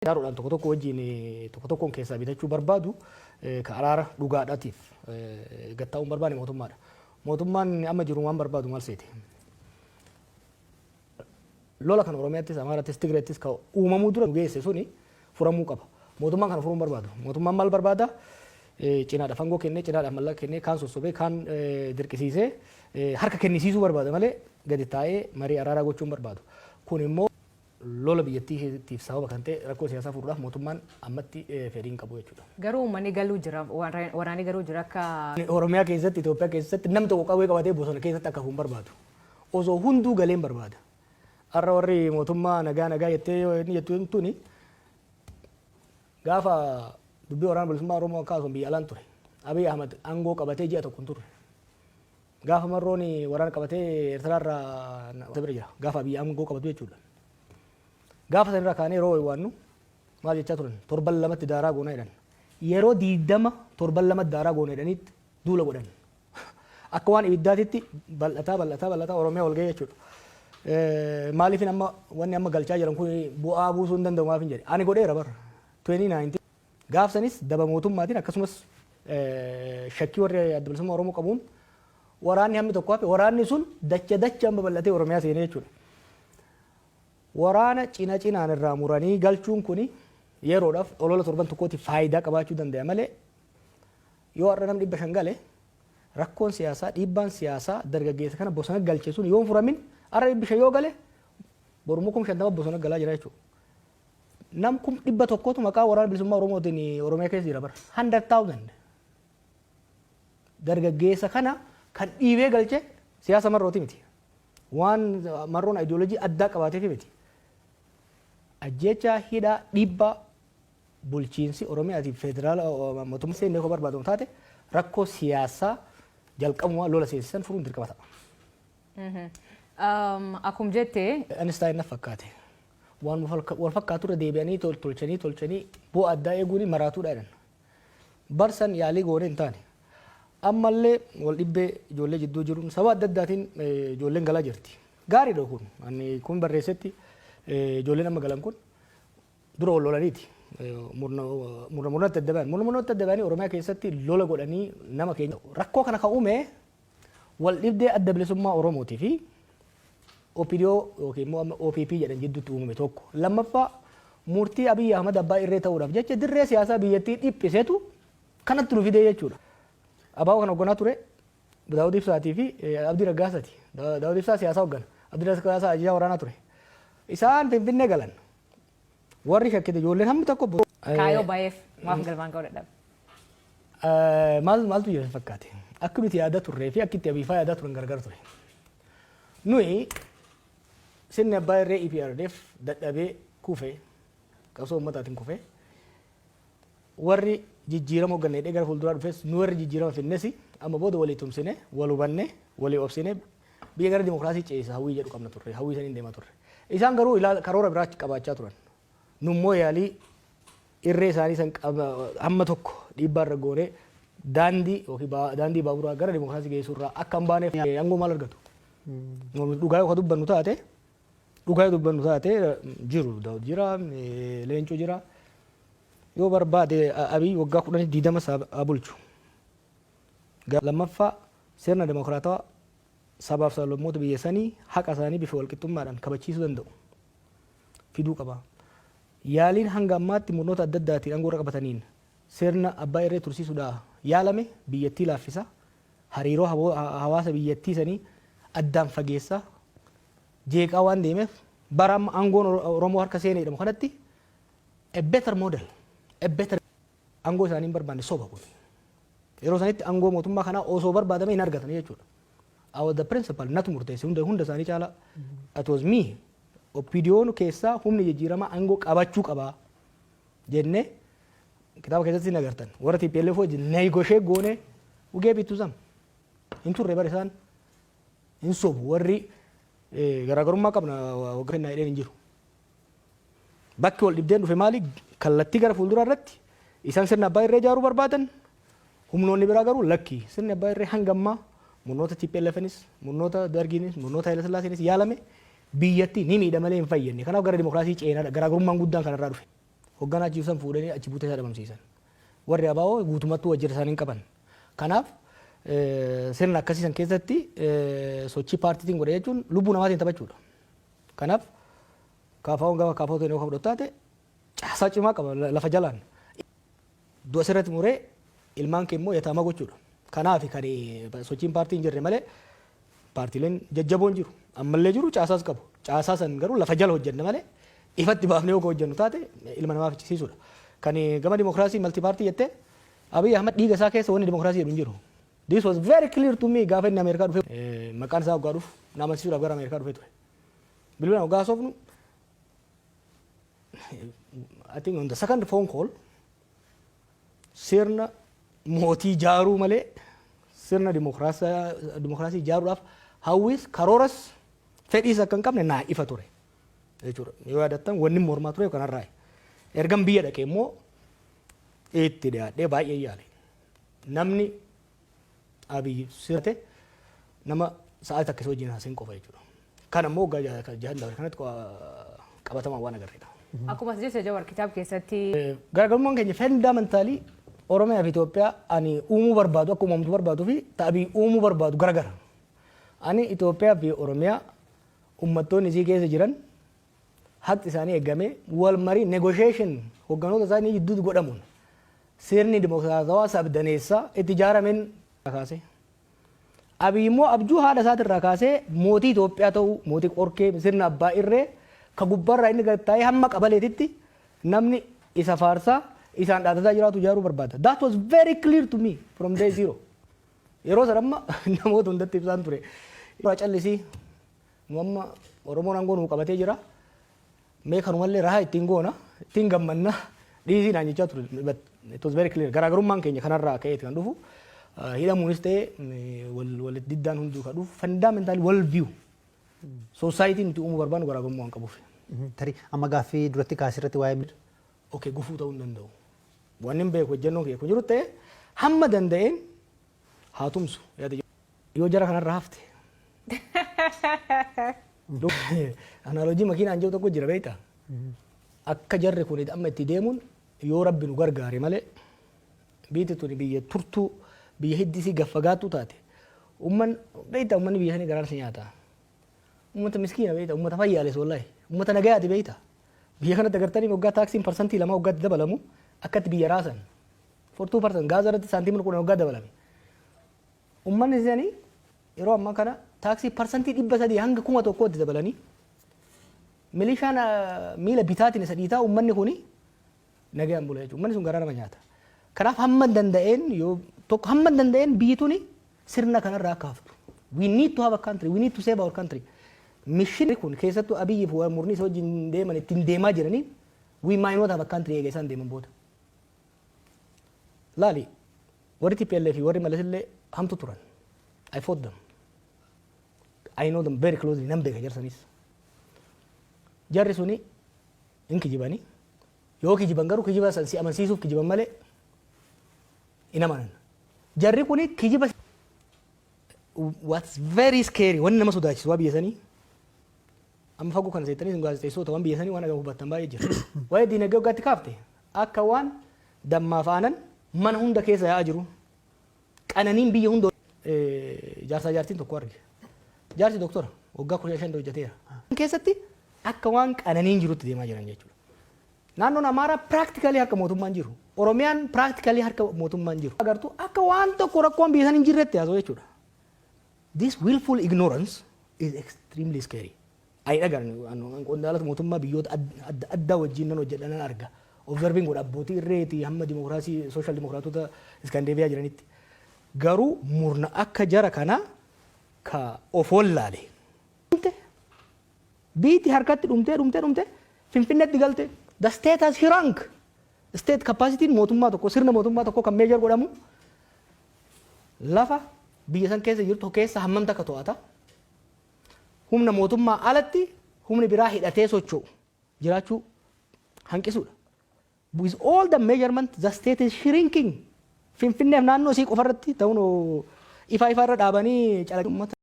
Ijaaruudhaan tokko tokko wajjin tokko tokkoon keessaa bitachuu barbaadu, ka araara dhugaadhaatiif gattaa'uu hin barbaanne mootummaadha. Mootummaan amma jiru waan barbaadu maal seete? Lola kan Oromiyaattis, Amaarattis, Tigreettis ka uumamuu dura geesse suni furamuu qaba. Mootummaan kana furuu hin barbaadu. Mootummaan maal barbaada? Cinaadhaaf aangoo kennee, cinaadhaaf mallaqa kennee, kaan sossobee, kaan dirqisiisee harka kennisiisuu barbaada malee gadi taa'ee marii araaraa gochuu hin barbaadu. Kun immoo lola biyyattiitiif sababa kan ta'e rakkoo siyaasaa furuudhaaf mootummaan ammatti fedhii hin qabu jechuudha. Garuu uummanni galuu jira, waraanni garuu jira akka. Oromiyaa keessatti, Itoophiyaa keessatti namni tokko qawwee qabatee bosona keessatti akka hafu hin barbaadu. Osoo hunduu galee hin barbaada. Har'a warri mootummaa nagaa nagaa jettee yoo inni jettu tuni, gaafa dubbii Waraana Bilisummaa Oromoo kaasun biyya alaan ture. Abiy Ahmad aangoo qabatee ji'a tokko hin turre. Gaafa Marroon waraana qabatee Eertiraarraa bira jira. Gaafa Abiy aangoo qabatu jechuudha. Gaafa sanirraa kaanee yeroo waannu maal jechaa turan? Torban lamatti daaraa goonaa jedhan. Yeroo 20 torban lamatti daaraa goona jedhaniitti duula godhan. Akka waan ibiddaatitti bal'ataa bal'ataa bal'ataa Oromiyaa wal ga'ee jechuudha. Maaliifin amma wanni amma galchaa jiran kun bu'aa buusuu hin danda'u maafin jedhe. Ani godheera bara 2019. Gaaf sanis daba mootummaatiin, akkasumas shakkii warri Adda Bilisummaa Oromoo qabuun waraanni hammi tokko hafe, waraanni sun dacha dachaan babal'atee Oromiyaa seenee jechuudha. Waraana cina cinaan irraa muranii galchuun kuni yeroodhaaf olola torban tokkootiif faayidaa qabaachuu danda'a malee, yoo har'a namni 500 gale, rakkoon siyaasaa, dhiibbaan siyaasaa dargaggeessa kana bosona galche sun yoo hin furamin, har'a 500 yoo gale, borummoo 50,000 bosona galaa jira jechuudha. Nam 100,000tu maqaa Waraana Bilisummaa Oromootiin Oromiyaa keessa jira bara. 100,000. Dargaggeessa kana kan dhiibee galche siyaasa Marrooti miti. Waan Marroon ayidiyoolojii addaa qabaateef miti. Ajjeechaa, hidhaa, dhiibbaa bulchiinsi Oromiyaatiif federaala mootummaa seennee koo barbaadamu taate, rakkoo siyaasaa jalqabumaa lola seensisan furuun dirqama ta'a. Akkuma jette. Einstein na fakkaate. Waan wal fakkaatu irra deebi'anii tolchanii tolchanii bu'aa addaa eeguun maraatuudha jedhan. Barsan yaalii goone hin taane. Ammallee wal dhibbee ijoollee jidduu jiruun sababa adda addaatiin ijoolleen galaa jirti. Gaariidha kun. Ani kun barreessetti, ijoolleen amma galan kun dura wal lolaniiti. Murna murnatti adda bayan. Murna murnatti adda bayanii Oromiyaa keessatti lola godhanii nama keenya. Rakkoo kana kan uume wal dhibdee Adda Bilisummaa Oromootii fi OPDO yookiin immoo amma OPP jedhan jidduutti uumame tokko. Lammaffaa, murtii Abiy Ahmad abbaa irree ta'uudhaaf jecha dirree siyaasaa biyyattii dhiphisetu kanatti nu fidee jechuudha. ABO kan hoogganaa ture Daawud Ibsaatii fi Abdii Raggaasaati. Daawud Ibsaa siyaasaa hooggana. Abdii Raggaasaa ajajaa waraanaa ture. Isaan Finfinnee galan. Warri shakkite ijoolleen hammi tokko. Kaayoo baay'eef maaf galmaan ga'uu dadhabe? Maal maaltu jira fakkaate? Akka nuti yaadaa turree fi akka itti Abiifaa yaadaa turan gargar ture. Nuyi sirni abbaa irree EPRDF dadhabee kufe, qabsoo uummataatiin kufe, warri jijjiirama hoogganne hidhee gara fuulduraa dhufes, nu warri jijjiirama finnes amma booda walii tumsine, wal hubanne, walii obsine biyya gara dimokiraasii ceesisa hawwii jedhu qabna turre, hawwii saniin deemaa turre. Isaan garuu karoora biraa qabaachaa turan. Nummoo yaalii irree isaanii san hamma tokko dhiibbaa irra goonee daandii yookiin daandii baaburaa gara dimokiraasii geessuu irraa akka hin baaneef aangoo maal argatu? Dhugaa yoo dubbannu taate, dhugaa yoo dubbannu taate, jiru Daawud jira, Leencoo jira. Yoo barbaade Abiy waggaa 10 20 haa bulchu. Lammaffaa, sirna dimokiraatawaa sabaaf sablammoota biyya sanii haqa isaanii bifa walqixxummaadhaan kabachiisuu danda'u fiduu qaba. Yaaliin hanga ammaatti murnoota adda addaatiin aangoo irra qabataniin sirna abbaa irree tursiisuudhaa yaalame biyyattii laaffisa, hariiroo hawaasa biyyattii sanii addaan fageessa, jeeqaa waan deemeef, bara amma aangoon Oromoo harka seene jedhamu kanatti a better model, a better aangoo isaanii hin barbaanne, soba kun. Yeroo sanitti aangoo mootummaa kanaa osoo barbaadame hin argatan jechuudha. I was the principal, natu murteesse hunda hunda isaanii caalaa. It was me. OPDO'n keessaa humni jijjiiramaa aangoo qabachuu qabaa jennee kitaaba keessatti hin agartan. Warra TPLF wajjin negotiate goone, we gave it to them. Hin turre bara isaan hin sobu, warri garaagarummaa qabna waggaa kennaa jedheen hin jiru. Bakki wal dhibdeen dhufe maali? Kallattii gara fuulduraa irratti isaan sirna abbaa irree ijaaruu barbaadan, humnoonni biraa garuu lakki, sirni abbaa irree hanga ammaa murnoota TPLFnis, murnoota Dargiinis, murnoota Haile Sillaaseenis yaalame biyyatti ni miidha malee hin fayyadne. Kanaaf gara dimokiraasii ceenaadha. Garaagarummaan guddaan kanarraa dhufe. Hoogganaa achi san fuudhanii achi buutee isaa dhabamsiisan. Warri ABO guutummattuu wajjira isaanii hin qaban. Kanaaf sirna akkasii san keessatti sochii paartiitiin godhe jechuun lubbuu namaatiin taphachuudha. Kanaaf KFO'n gama KFO ta'e yoo fudhatu taate, caasaa cimaa qaba lafa jalaan. Du'a sirratti muree ilmaan kee immoo yataama gochuudha. Kanaaf kan sochiin paartii hin jirre malee paartiileen jajjaboon jiru. Ammallee jiru, caasaas qabu. Caasaa san garuu lafa jala hojjenna malee ifatti baafnee yoo hojjennu taate ilma namaa fichisiisuudha. Kan gama dimokiraasii multi party jettee, Abiy Ahmad dhiiga isaa keessa wanni dimokiraasii jedhu hin jiru. This was very clear to me gaafa inni Ameerikaa dhufe. Maqaan isaa waggaa dhufu na amansiisuudhaaf gara Ameerikaa dhufee ture. Bilbilaan waggaa haasofnu, I think on the second phone call, sirna mootii jaaruu malee sirna dimokiraasii ijaaruudhaaf hawwis, karooras, fedhiis akka hin qabne naa ifa ture jechuudha. Yoo yaadattan, wanni mormaa ture kanarraa. Ergan biyya dhaqee immoo itti dhiyaadhee baay'ee yaale. Namni Abiy sirte nama sa'aatii takka isa wajjin haasa'in qofa jechuudha. Kan ammoo waggaa 6 dabre kanatti qabatamaan waan agarreedha. Akkuma as jette, Jawar, kitaaba keessatti Garaagarummaan keenya fundamentally Oromiyaa fi Itoophiyaa ani uumuu barbaadu, akka uumamtu barbaaduu fi ta'abii uumuu barbaadu garagara. Ani Itoophiyaa fi Oromiyaa uummattoonni isii keessa jiran haqi isaanii eegamee, wal marii, negotiation hogganoota isaanii gidduutti godhamuun sirni dimokiraatawaa sabdaneessaa itti ijaarameen kaase. Abiy immoo abjuu haadha isaatirraa kaasee mootii Itoophiyaa ta'uu, mootii qorkee, sirna abbaa irree ka gubbaarraa inni gad taa'ee hamma qabaleetitti namni isa faarsaa isaan dhaadataa jiraatu ijaaruu barbaada. That was very clear to me from day zero. Yeroo sana amma namoota hundatti ibsaan ture. Callisii, nu amma Oromoon aangoo nuu qabatee jira. Mee kanumallee rahaa ittiin goona, ittiin gammanna, dhiisii naan jechaa ture. But it was very clear. Garaagarummaan keenya kanarraa ka'eeti kan dhufu. Hidhamuunis ta'e walitti diddaan hunduu kan dhufu fundamentally world view. Society nuti uumuu barbaannu garaagarummaa waan qabuuf. Tarii amma gaaffii duratti kaasirratti waa'ee Okay, gufuu ta'uu hin danda'u. Wanni hin beeku ejjennoon kiyya kun jiru ta'e hamma danda'een haa tumsu. Yoo jara kanarraa hafte. Analogy makiinaan jiru tokko jira, beektaa? Akka jarri kun amma itti deemuun, yoo Rabbi nu gargaare malee, biyyi tuni biyya turtuu, biyya hiddisii gaffagaattuu taate. Umman, beektaa, ummanni biyya sanii garaan si nyaata. Ummata miskiina, beektaa, ummata fayyaales, wallahi ummata nagayaati, beektaa. Biyya kanatti agartanii waggaa taaksiin 2% waggaatti dabalamu akkatti biyya raasan. For 2% gaaza irratti saantiimii 10 waggaa dabalame. Ummanni isaanii yeroo ammaa kana taaksii 300% hanga 1000tti dabalanii, milishaan miila bitaatiin isa dhiitaa, ummanni kuni nagayaan bula jechuudha. Ummanni sun garaa nama nyaata. Kanaaf hamma danda'een, yoo tokko hamma danda'een biyyi tuni sirna kanarraa akka haftu. We need to have a country. We need to save our country. Mission kun keessattuu Abiyyi fi murni isa wajjin deeman ittiin deemaa jiranii, we might not have a country eega isaan deeman booda. Laali, warri TPLF fi warri Malas illee hamtu turan. I fought them. I know them very closely. Nan beeka jarsanis. Jarri suni hin kijibanii. Yoo kijiban garuu kijiba san si amansiisuuf kijiban malee hin amanan. Jarri kuni kijiba. What's very scary, wanni nama sodaachisu waa biyya sanii, amma fagoo kana seettanii isin gaazexeessitoota waan biyya sanii waan agamu hubattan baay'ee jira. Waa'ee diinagdee waggaatti kaafte, akka waan dammaaf aanan mana hunda keessa yaa'aa jiru. Qananiin biyya hunda jaarsaa jaartiin tokko arge. Jaarsi doktora, waggaa 15 hojjeteera. Keessatti akka waan qananiin jirutti deemaa jiran jechuudha. Naannoon Amaaraa practically harka mootummaan jiru. Oromiyaan practically harka mootummaan jiru. Agartuu, akka waan tokko rakkoon biyya sana hin jirretti haasa'u jechuudha. This willful ignorance is extremely scary. Ayi dhagaan qondaalota mootummaa biyyoota adda addaa wajjin nan hojjedha, nan arga. Observing godha, abbootii irreetii hamma dimokiraasii social dimokiraatota Iskandeeviyaa jiranitti. Garuu murna akka jara kanaa ka of wallaale. Biitti harkatti dhumtee dhumtee dhumtee Finfinneetti galte. The state has shrunk. State capacity mootummaa tokko, sirna mootummaa tokko kan measure godhamu lafa biyya san keessa jirtu keessa hammam takka to'ata. Humna mootummaa alatti humni biraa hidhatee socho'u jiraachuu hanqisuudha. With all the measurement, the state is shrinking. Finfinneef naannoo isii qofarratti ta'uun ifaa ifaa irra dhaabanii calaqqee uummata.